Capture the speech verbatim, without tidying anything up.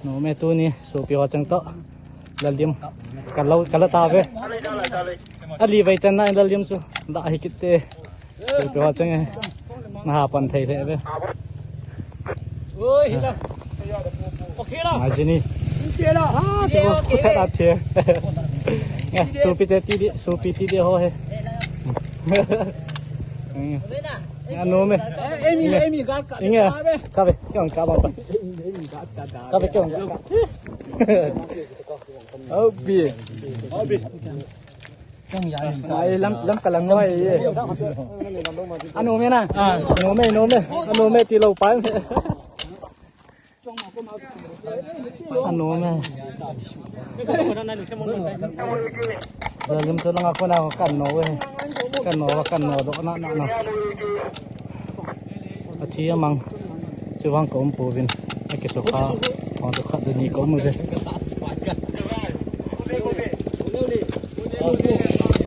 Nom e tuni, sopi ho cheng toh. Lalim. Kalau, kala ta ve. Ali vai chan na lalim chu. Da hi kit te. Sopi ho cheng e. Na ha pan thei le ve. Oi, hila. Okay la. Majini. Okay la. Ah, tu okay, ko ta the. Ya, sopi te ti di, sopi ti di ho he. Hmm. Ya, nom e. Eh, Amy, Amy, gat, gat, inge, gat, gat, gat. Kabe, kya ka ba. Kabe, kya ka. Obi. Obi. Ai, lam, lam kalang noi. Anom e na. Ah, nom e, nom e. Anom e ti lou pa. Anom e. Lalim tu langa kona kan no e. Kan no, kan no do na, na, na. Athi amang. Chuvang ka um pouvin. Akisukha. Hong tu khat ni ka um uve.